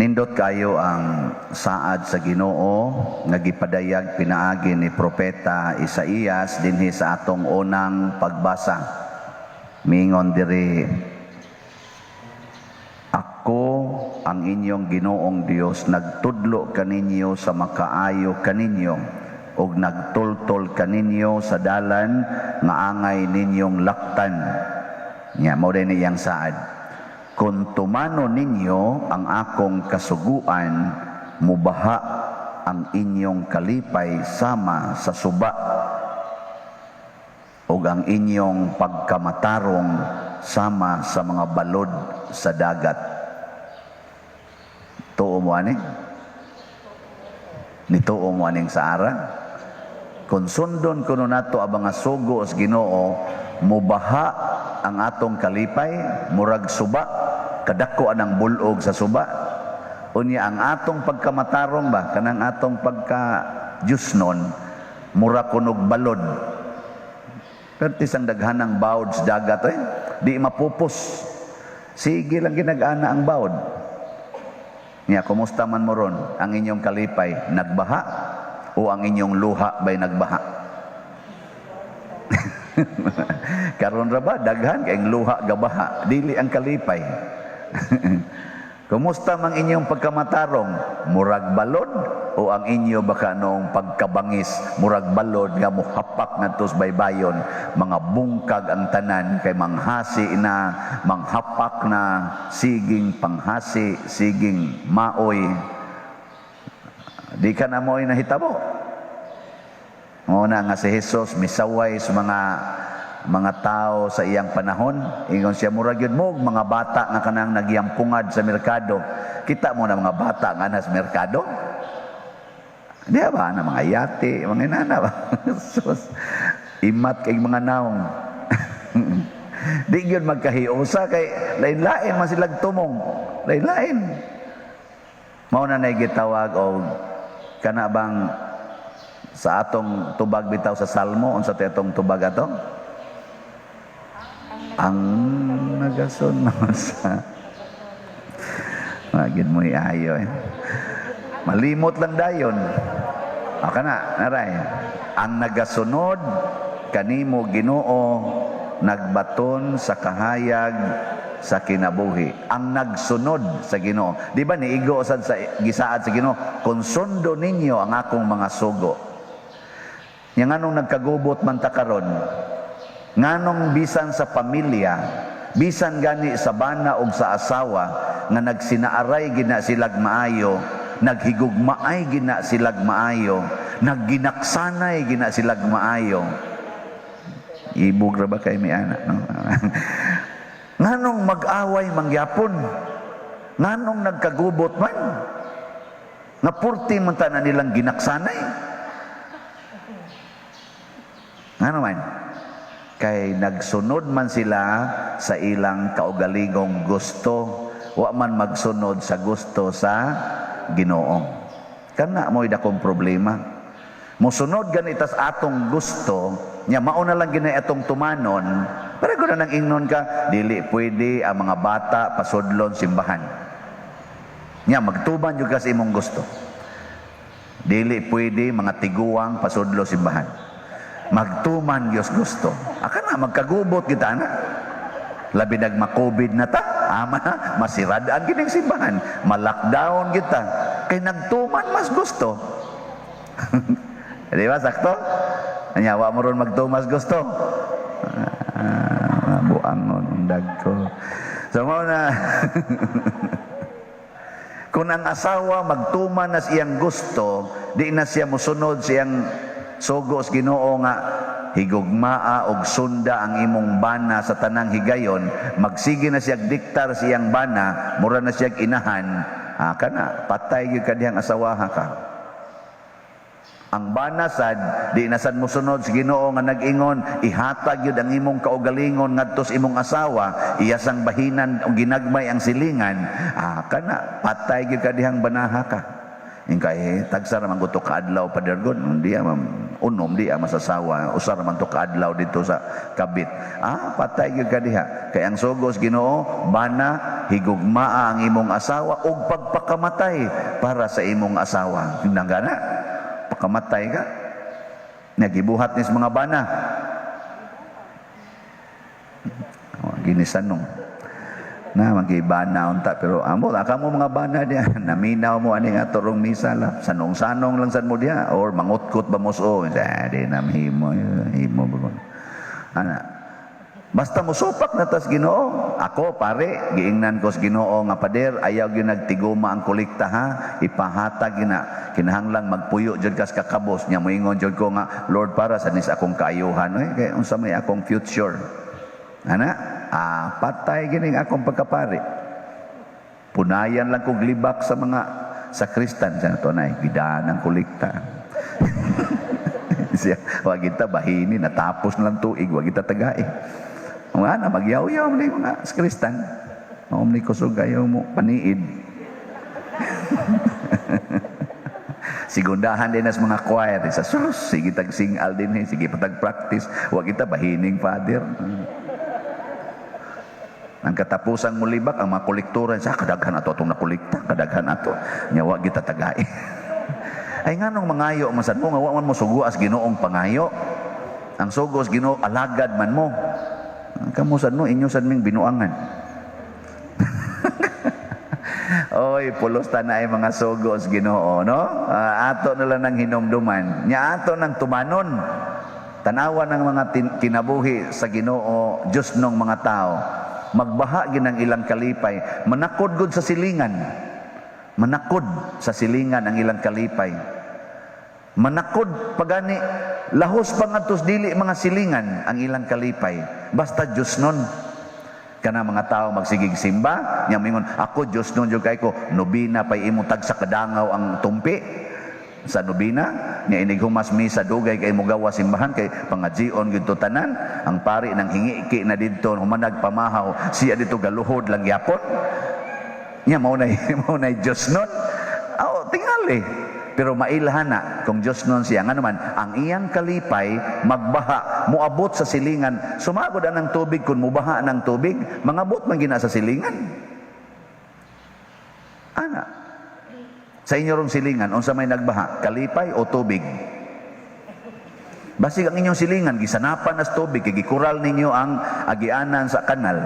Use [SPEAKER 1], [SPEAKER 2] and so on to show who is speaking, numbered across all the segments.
[SPEAKER 1] Nindot kayo ang saad sa Ginoo nga gipadayag pinaagi ni Propeta Isaías dinhi sa atong unang pagbasa. Mingon diri, "Ako ang inyong Ginoong Dios, nagtudlo kaninyo sa makaayo kaninyo ug nagtultol kaninyo sa dalan nga angay ninyong laktan." Nya mao din iyang saad. "Kung tumano ninyo ang akong kasuguan, mubaha ang inyong kalipay sama sa suba ug ang inyong pagkamatarong sama sa mga balod sa dagat." Tuo mo ani? Nituo mo aning saara? Kung sundon kuno nato ang mga sugo sa Ginoo, mubaha ang atong kalipay, murag suba, kadako anang bulog sa suba. Unya ang atong pagkamatarong ba, kanang atong pagka Diyosnon, mura kunog balod. Pertis ang daghanang bawod sa dagat eh, di mapupos. Sige lang ginag-ana ang bawod. Nya, kumusta man mo ron ang inyong kalipay, nagbaha o ang inyong luha ba'y nagbaha? Karon ra ba daghan kay ang luha gabaha, dili ang kalipay. Kumusta mang inyong pagkamatarong? Murag balod o ang inyo baka noong pagkabangis murag balod nga muhapak ngadto sa baybayon, mga bungkag ang tanan kay manghasi na, manghapak na, siging panghasi, siging maoy. Di ka na mo'y nahitabo. Muna nga si Jesus misaway sa mga tao sa iyang panahon. Ingon siya, murag yun mo mga bata nga kanang nagyampungad sa merkado. Kita mo na mga bata nga nas merkado. Di ba na mga yate, mga inana ba? Sus, imat kay mga naong. Di yun magkahiusa kay lain-lain man silag tumong. Lain-lain. Mao na nay gitawag og kana bang sa atong tubag bitaw sa Salmo, unsa tay atong tubag ato? Ang nagasunod sa Magid mo iayo eh. Malimot lang dayon. Aka na, naray. Ang nagasunod kanimo, Ginoo, nagbaton sa kahayag sa kinabuhi. Ang nagsunod sa Ginoo. Di ba niigo sad sa gisaad sa Ginoo, "Kung sundo ninyo ang akong mga sugo." Nya nganong nagkagubot man ta karon? Nganong bisan sa pamilya, bisan gani sa bana og sa asawa nga nagsinaaray gina silag maayo, naghigugmaay gina silag maayo, nagginaksanay gina silag maayo. Ibog ra ba kay mi ana, no? Nganong mag-away mangyapon? Nganong nagkagubot man? Nga purti man ta na nilang ginaksanay. Ngano man? Kay nagsunod man sila sa ilang kaugalingong gusto, wa man magsunod sa gusto sa Ginoo. Kana mo'y dakong problema. Mosunod ganita sa atong gusto, nya mao na lang ginay atong tumanon, para ko na nang ingnon ka, dili pwede ang mga bata pasudlon simbahan. Nya magtuban jud ka sa imong gusto. Dili pwede mga tiguang pasudlo simbahan. Magtuman Diyos gusto. Aka na, magkagubot kita na. Labi nag ma-COVID na ta, ama na, masiradaan gining simbahan. Ma-lockdown kita. Kay nagtuman mas gusto. Di ba, sakto? Anya, wa mo ron magtumas gusto. Ah, buang nun, undag ko. So, mao na, kung ang asawa magtuman na siyang gusto, di na siya musunod siyang sugo sa Ginoo nga higugmaa og sunda ang imong bana sa tanang higayon, magsige na siya diktar siyang bana, mura na siya inahan, ah, kana patay gyud ka dihang asawaha ka. Ang bana sad, di na sad mosunod sa Ginoo nga nag-ingon, ihatag yun ang imong kaugalingon ngadto sa imong asawa, iya sang bahinan og ginagmay ang silingan, ah, kana patay gyud ka dihang banaha ka. Ing kay tagsa ra man guto ka adlaw, Pader God, hindi ma'am. Unom di ang masasawa. Usa ra man to kaadlaw dito sa kabit. Ah, patay gyud ka diha. Kay ang sugos Ginoo, bana, higugmaa ang imong asawa ug pagpakamatay para sa imong asawa. Nangana, pakamatay ka. Nagibuhat ni sa mga bana. Oh, ginisanong. Na magibana unta, pero amo aka mo mga bana diya naminaw mo ani nga turong misa la sanong-sanong lang sad mo diha or mangutkot ba mo so di na himo himo ana. Basta musupak na tas Ginoo. Ako pare, giingnan ko sa Ginoo nga, "Pader, ayaw gyud nagtiguma ang kolekta ha, ipahatag gina. Kinahanglang magpuyo jud kas kakabos." Nya moingon jud ko nga, "Lord, para sa nis akong kaayuhan oy, kay unsa may akong future?" Ana, ah, patay gining akong pagkapari. Punayan lang kog libak sa mga sakristan sa to nay gidaan ang kolekta. Siya, wag kita bahini, natapos na lang tuig, wag kita tagai. Mga na, magyaw-yaw ni mga sakristan. Mao ni kusog kayo mo, paniid. Sigundahan din as mga choir. Sa sus, sige tag singal din eh, sige patag practice. Wag kita bahining, Father. Ang katapusang mulibak, ang mga kolektora, sa kadaghan ato atong nakolekta, kadaghan ato. Nya wag kita tagai. Ay nganong mangayo man sad mo nga wa man mo sugo as Ginoong pangayo. Ang sugo sa Ginoo, alagad man mo. Kamo sad no, inyo sad ming binuangan. Oy, pulos ta na ay mga sugo sa Ginoo, no? Ato na lang ng hinumduman. Nya ato nang tumanon. Tanawa ng mga kinabuhi sa Ginoo, Diyos nung mga tao. Magbaha ginang ilang kalipay. Manakod gud sa silingan. Manakod sa silingan ang ilang kalipay. Manakod pagani lahos pa ngadtos dili mga silingan ang ilang kalipay. Basta Diyos nun. Kana mga tao magsigig simba, nya mingon, "Ako Diyos nun jud kay ko." Nobina pay imong tagsa kadangaw ang tumpi sa nobina, nya inig humas misa dugay kay mo gawa simbahan kay pangajion gyud to tanan. Ang pari nang hingiki na didto, humanag pamahaw siya dito, galuhod lang gyapon. Nya mao na Diyos nun. Aw, tingali. Pero mailhan na kung Diyos nun siya. Nga naman, ang iyang kalipay, magbaha, muabot sa silingan. Sumagod ang tubig, kung mubaha ng tubig, mangabot man gina sa silingan. Ana. Sa inyo rong silingan, unsa may nagbaha? Kalipay o tubig? Basig ang inyong silingan, gisanapan nas tubig, kay gikural ninyo ang agianan sa kanal.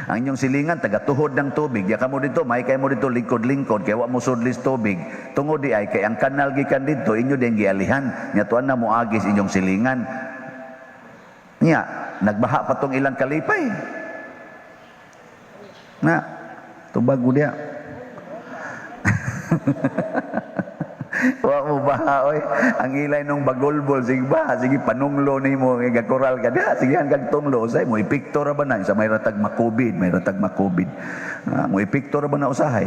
[SPEAKER 1] Ang inyong silingan, tagatuhod ng tubig. Ya kamo dito, may kay mo dito lingkod-lingkod, kay wa mo sudlis tubig. Tungod di ay, kay ang kanal gikan dito, inyo din gialihan. Nya tuan na moagis inyong silingan. Nya, nagbaha pa tong ilang kalipay. Na, tubag mo diya. Wa mo baha oy. Ang ilay nung bagulbol sige ba, sige panunglo nimo nga gakoral ka diha, sige hanggang tunglo usay mo epekto ra ba na sa may ratag makubid, may ratag makubid. Ah, mo epekto ra ba na usahay?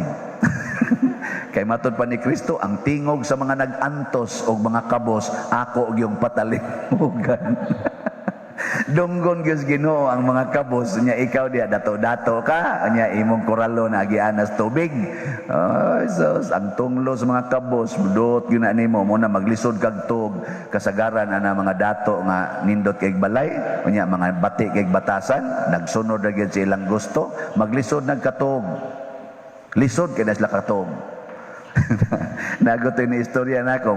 [SPEAKER 1] Kay matod pa ni Kristo, ang tingog sa mga nag-antos og mga kabos ako og yung patalimugan. Dunggon gyud Ginoo ang mga kabos nya, ikaw diha dato-dato ka nya imong koralo na agianas tubig. Ay sus, ang tunglo sa mga kabos dot gyud na nimo mo na maglisod kag tug kasagaran ana mga dato nga nindot kay balay, unya mga bati kay batasan, nagsunod ra gyud sa ilang gusto, maglisod nagkatog. Lisod kay na sila katog. Nagutoy ni istorya nako,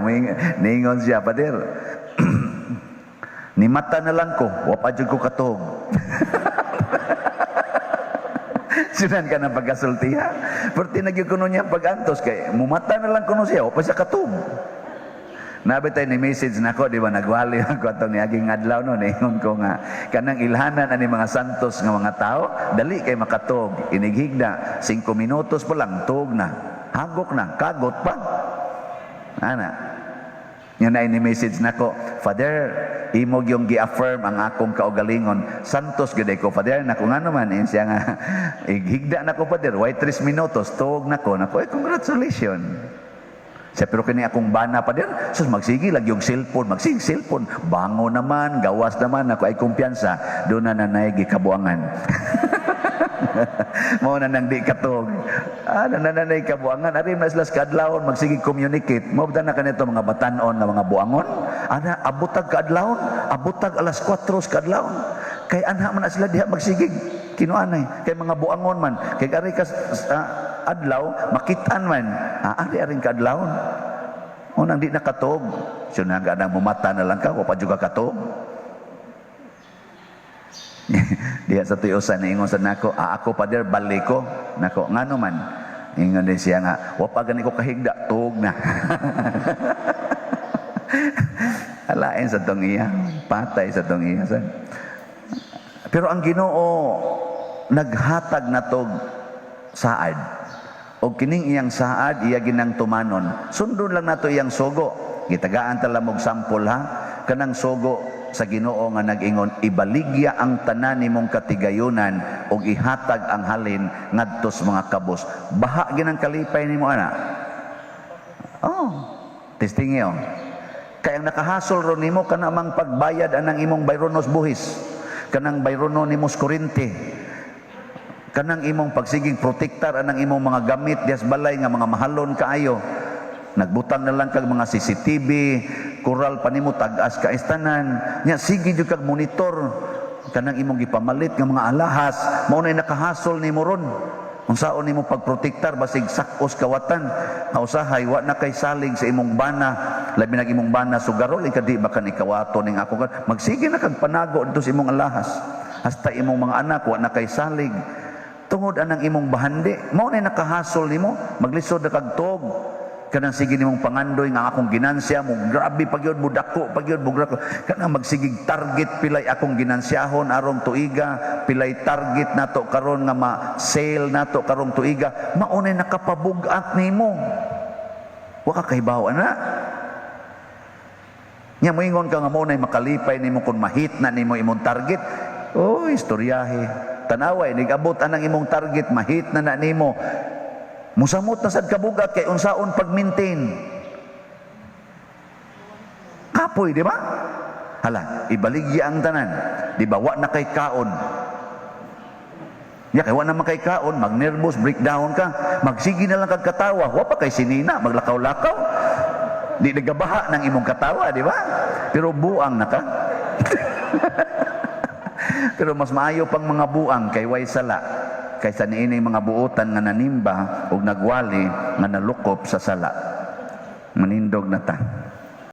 [SPEAKER 1] niingon siya, "Pader, ni mata na lang ko, wa pa jud ko katog." Sinan ka ng pagkasultiha. Pero tinagyo kuno niya pag-antos kay mumata na lang kuno siya, wa pa siya katog. Nabi tayo ni message nako, di ba, nagwali ako atong niaging adlaw no, niingon ko nga kanang ilhanan ani mga santos nga mga tao, dali kay makatog, inighigda, 5 minutos pa lang tug na, hagok na, kagot pa. Ana. Yan na ni message nako, "Father, imo yung gi-affirm ang akong kaugalingon. Santos gyud ko, Father." Nako, nga naman eh, siya nga ighigda nako, Father, way 3 minutos tuog nako. Nako, eh, congratulations. Siya, pero kini akong bana, Pader, sus, magsige lang yung cellphone, magsige cellphone, bango naman, gawas naman. Ako ay kumpiyansa, doon na nanay gikabuangan. Mao na nang di katog. Ah, nananay kabuangan. Ari na sila sa kaadlawon magsige communicate. Mao ba na kanito mga batanon nga mga buangon? Ana, abutag kaadlawon, abutag alas 4 sa kaadlawon. Kay anha man na sila diha magsigig kinuanay. Kay mga buangon man. Kay ari ka adlaw makitaan man. Ah, ari aring kaadlawon. Unang di nakatog. So na mumata na lang ka, wa pa juga katog. Diha sa tuyusan, ingon sa nako, "Ah, ako, pader, balik ko." Nako, ngano man? Ingon din siya nga, "Wa pa gani ko kahigda, tuog na." Alain sa tong iya, patay sa tong iya. Pero ang Ginoo naghatag natog saad. Og kining iyang saad, iya ginang tumanon. Sundon lang nato iyang sugo. Gitagaan ta lamog sample ha. Kanang sugo sa Ginoo nga nag-ingon, "Ibaligya ang tanan nimong katigayunan ug ihatag ang halin ngadto sa mga kabos." Baha ginang kalipay nimo ana. Oh, testing oh. Kay ang nakahasol ron nimo kana mang pagbayad anang imong bayronos buhis. Kanang bayrono nimo sa kuryente. Kanang imong pagsiging protektar anang imong mga gamit dias balay nga mga mahalon kaayo. Nagbutang na lang kag mga CCTV, kural pa nimo tag-as ka istanan. Nya sige jud kag monitor kanang imong gipamalit nga mga alahas, mao nay nakahasol nimo ron. Unsaon nimo pagprotektar basig sakos kawatan nga usahay wa na kay salig sa imong bana, labi nag imong bana sugarol, ika di ba kan ikawato ning ako kan magsige na kag panago dito sa imong alahas, hasta imong mga anak wa na kay salig tungod anang imong bahandi. Mao nay nakahasol nimo, maglisod na kag tuog. Kanang sige nimong pangandoy nga akong ginansya mo grabe pa gyud, mo dako pa gyud mo grako, kanang magsigig target pilay akong ginansyahon arong tuiga, pilay target nato karon nga ma-sale nato karong tuiga. Mao nay nakapabug-at nimo, wa ka kahibaw ana. Nya moingon ka nga mo nay makalipay nimo kung mahit na nimo imong target. Oh, istoryahe. Tanaway, nigabot anang imong target, mahit na na nimo. Musamot na sad kabugat kay unsaon pag-maintain. Kapoy, di ba? Hala, ibaligya ang tanan. Di ba, wa na kay kaon. Ya, kay wa na man kay kaon, mag-nervous, breakdown ka. Magsige na lang kag katawa. Wa pa kay sinina, maglakaw-lakaw. Di nagabaha ng imong katawa, di ba? Pero buang na ka. Pero mas maayo pang mga buang kay way sala kaysa niini mga buotan nga nanimba ug nagwali nga nalukop sa sala. Manindog na ta.